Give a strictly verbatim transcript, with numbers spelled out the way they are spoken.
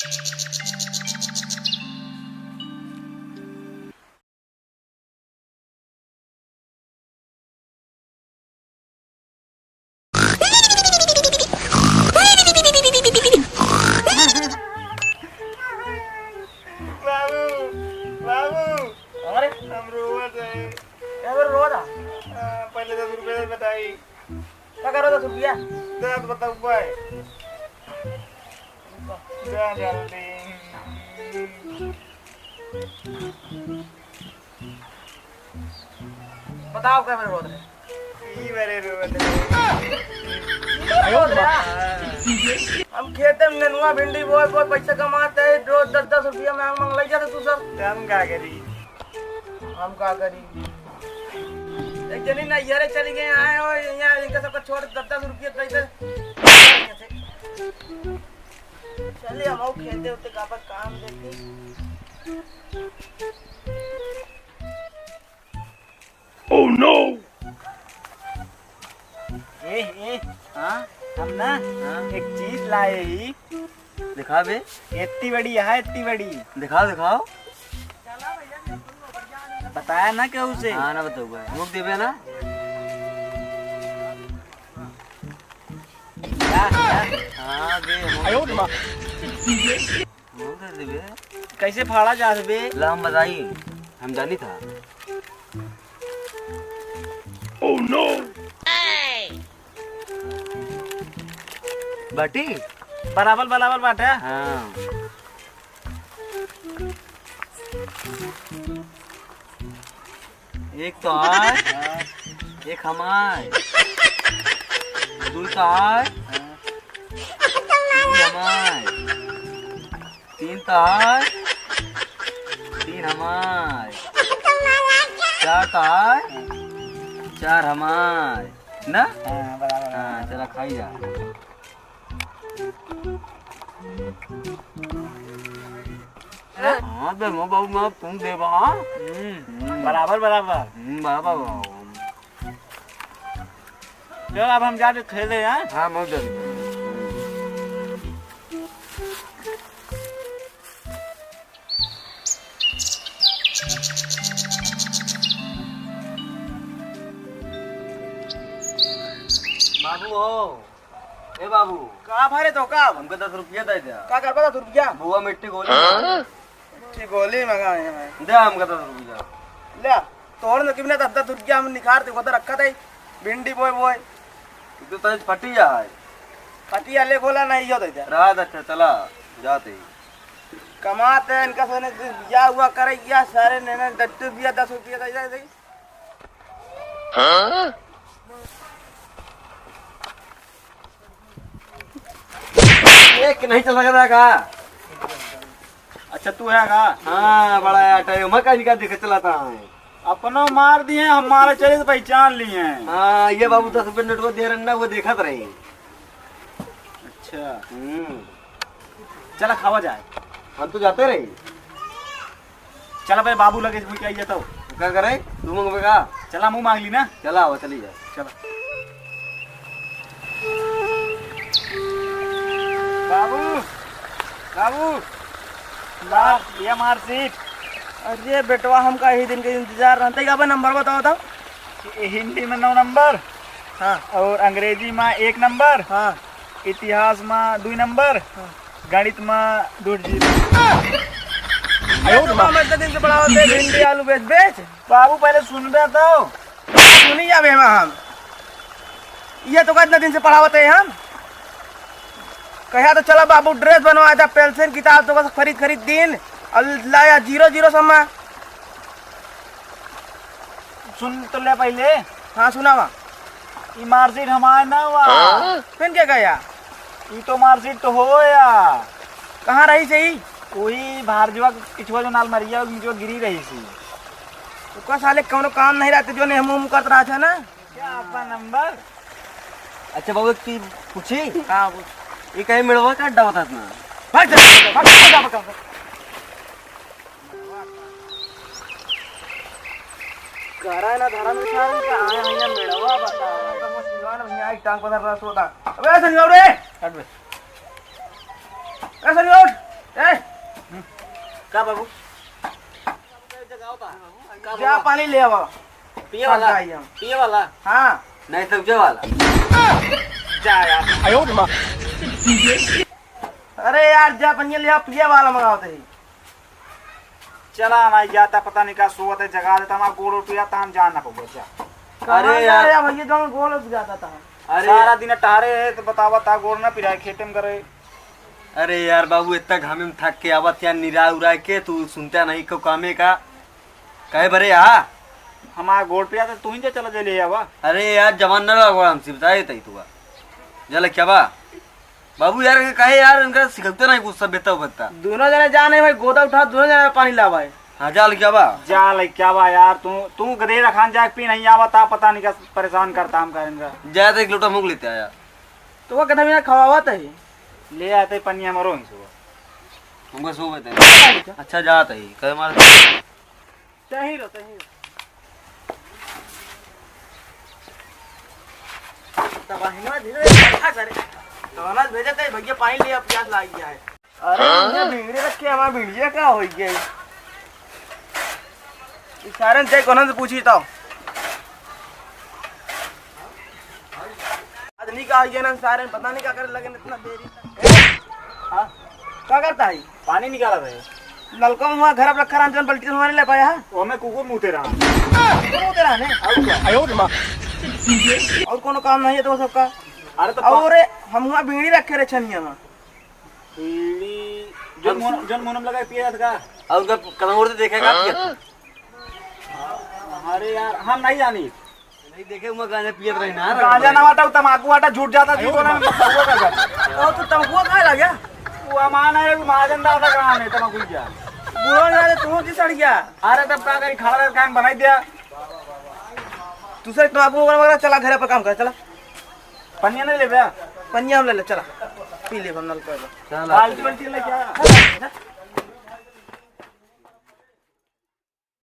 बाबू, बाबू, अरे, हम रोवत है। क्या बोल रोवत है? हाँ, पहले दस रुपये बताई। क्या करो दस रुपया? दस बताऊ भाई। जा जल्दी। बताओ, क्या मेरे रोवत रहे? ई मेरे रोवत रहे। हम खेते में नेनुआ भिंडी बोए बोए पैसा कमाते हैं, रोज दस दस रुपया मांग मांग लग जाते तू सब। तो हम का करी? हम का करी? एक जनी नैहरे चली गए, आए हो यहाँ इनका सबका छोड़ दस दस रुपया दे दे। चलिए हम खेते उते का पर काम देखी। Oh no! ए, ए, हाँ, हम ना हाँ। एक चीज लाए ही। दिखा बे। इतनी बड़ी है, इतनी बड़ी। दिखाओ, दिखाओ। बताया ना क्या उसे? हाँ, ना बताऊंगा। मुख देबे ना। क्या, क्या? हाँ, बे, मुख आयो रे माँ। मुँह दे देबे। कैसे फाड़ा जात बे? ला हम बताई, हम जानी था। Oh no! बाटी? बराबर, बराबर बाटे। हाँ। एक तो आय, एक हमाय। दुई तो आय, दुई हमाय। तीन तो आय, तीन हमाय। चार तो आय, चार हमाय। ना? हाँ, बराबर। हाँ, चला खाई जा। हैं? हाँ, दे, मैं बाबू, मैं तुम देबा, हाँ? हम्म, बराबर, बराबर। हम्म, बराबर, बराबर। चल, अब हम जाके खेले, हैं? हाँ, मैं दे दूँ। बाबू हो, ए बाबू। का भरे तो का? हमके दस रुपया दे दे। का करबा दस रुपया? बुआ मिट्टी गोली। हाँ? मिट्टी गोली मंगाए हैं। दे हमके दस रुपया। ले, तोड़ न किमने दस दस रुपया हम निखार दे, उधर रखा था, भिंडी बोए बोए। तू तो फटी जा है। फटिया ले खोला नहीं, यो दे दे। रात अच्छा चला, जाते ही। कमाते हैं इनका सने, या हुआ करे, या सारे ने, ने दस रुपया, दस रुपया दे दे। हाँ? एक नहीं चल सकता का? अच्छा, तू है का? हाँ, बड़ा आटा है, मैं कहीं का देखे चलाता है। अपनो मार दिए, हमारे चले तो पहचान लिए हैं। हाँ, ये बाबू दस रुपये नोट को दे रहे ना, वो देखत रही। अच्छा। हम्म। चला खावा जाए। हम तो जाते रही। चला भाई, बाबू लगे मुझे आइए तो। का करे? तू मंगबे का? चला, मुँह मांग ली ना। चला, आवा, चली जा। चला। बाबू, बाबू, ला, ये marksheet। अरे बेटवा, हमका यही दिन के इंतजार रहता है। अब नंबर बताओ तो। हिंदी में नौ नंबर। हाँ। और अंग्रेजी में एक नंबर। हाँ। इतिहास में दुई नंबर। हाँ। गणित में दो जीरो। आयो रे बाप। हम इतना दिन से पढ़ावत है, भिंडी आलू बेच बेच। बाबू, पहले सुन रहे तो। सुनी जाबे हम, हम। ये तो इतना दिन से पढ़ावत है हम। कहा तो चला बाबू, dress बनवा था, pencil किताब तो बस खरीद खरीद दिन, और लाया जीरो जीरो समा। सुन तो ले पहले। हाँ, सुनावा। ई marksheet हमार ना हुआ। हाँ? फिर क्या कहा? ई तो marksheet तो हो या। कहाँ रही सही? वही भारजुआ के पिछुआ जो नाल मरिया, जो गिरी रही थी। ओकर साले कौनो काम नहीं रहते, जो नहीं हम मुँह करत रहा था ना। क्या आपका नंबर? अच्छा बाबू, एक चीज पूछी? हाँ, पूछ। ये कहीं मिलवा का अड्डा बता ना। भाग जा, भाग जा, भाग जा, भाग जा। करा है ना धर्म के साथ का आए हैं ये मेड़वा बता। तो वो सिलवान भैया एक टांग पकड़ रहा सोता। अबे सनी उठ रे। हट बे। ए सनी उठ। ए, का बाबू? का जा बाबा? पानी ले आवा। पिए वाला? पिए वाला? हाँ। नहीं, सब्जी वाला। जा यार। अरे यार, जा पनिया ले आ, पिए वाला मंगावत ही। चला, हमारी जाता, पता नहीं का सोवत है, जगा देता, हमारा गोड़ उठ जाता, हम जा ना पाबो, जा। अरे यार। भैया, जौन गोड़ उठ जाता था। अरे सारा दिन टहरे है, तो बतावा था, गोड़ ना पिराए, खेते में करे। अरे यार बाबू, इतना घामे में थक के आवत यार, निराय उराय के, तू सुनता नहीं को कामे का। कहे बरे आ? हमारा गोड़ पिया तो तू ही जा, चला जा ले आवा। अरे यार, जवान न लगवा हमसे, बताए तई तू। जा ले क्या बा? बाबू यार, के कहे यार, इनका सिखते नहीं कुछ, सब बेटा बत्ता। दोनों जने जाने भाई, गोदा उठा, दोनों जने पानी लावा है। हाँ, जा ले क्या बा? जा ले क्या बा यार, तू, तू गधे रखान जाके पी नहीं आवा, ता पता नहीं का परेशान करता हम करेंगे। जा तो एक लोटा मुँह लेते आया। तो वो कहता मेरा खवावा तो है। ले आते पनिया मरो ही सुबह। तुमको सो बताए। अच्छा, जात है, कहे मार। सही रहो, सही रहो। तब हिनवा धीरे धीरे बैठा करे। तो अनाज भेजे थे, भैया पानी ले, अब प्यास लाग गया है। अरे, हाँ? ये भिंगड़ी रख के हमारा भिंडिया का हो गया? ये सारे से जाए, कौन से पूछी तो? आज नहीं कहा ये ना सारे, पता नहीं क्या करे लगे इतना देरी। हाँ? क्या करता है? पानी निकाला था। नलका में हुआ घर अब रखा रहा, जौन बाल्टी हमारे ले पाया है। वो हमें कुकुर मुँहते रहा। कुकुर मुँहते रहा ने? और क्या? आयो रे माँ। और कोनो काम नहीं है तो सबका। अरे तो पा- और हम हुआ बीड़ी रखे रहे छनिया में। बीड़ी, जौन मोन-, जौन मोनम लगा के पिया था का? और उनका कदम ओढ़ते देखे का पिया था? अरे यार, हम नहीं जानी। नहीं देखे, उमा गांजा पियत रही ना। गांजा ना वाटा, तमाकू वाटा, झूठ जाता जी, बोला मैं तमाकू का जाता। ओ, तू तमाकू खाए लग गया? वो अमान है, वो महाजन दादा का है, तमाकू क्या? बुढ़ो ना रे, तू की सड़ गया? अरे, तब का करी, खड़ा रह, काम बनाई दिया। तू से तमाकू वगैरह, वगैरह, चला घर पर काम कर, चला। पनिया नहीं लेबे? पनिया हम ले ले, चला। पी ले, हम नल कर। चला। बाल्टी, बाल्टी ले क्या?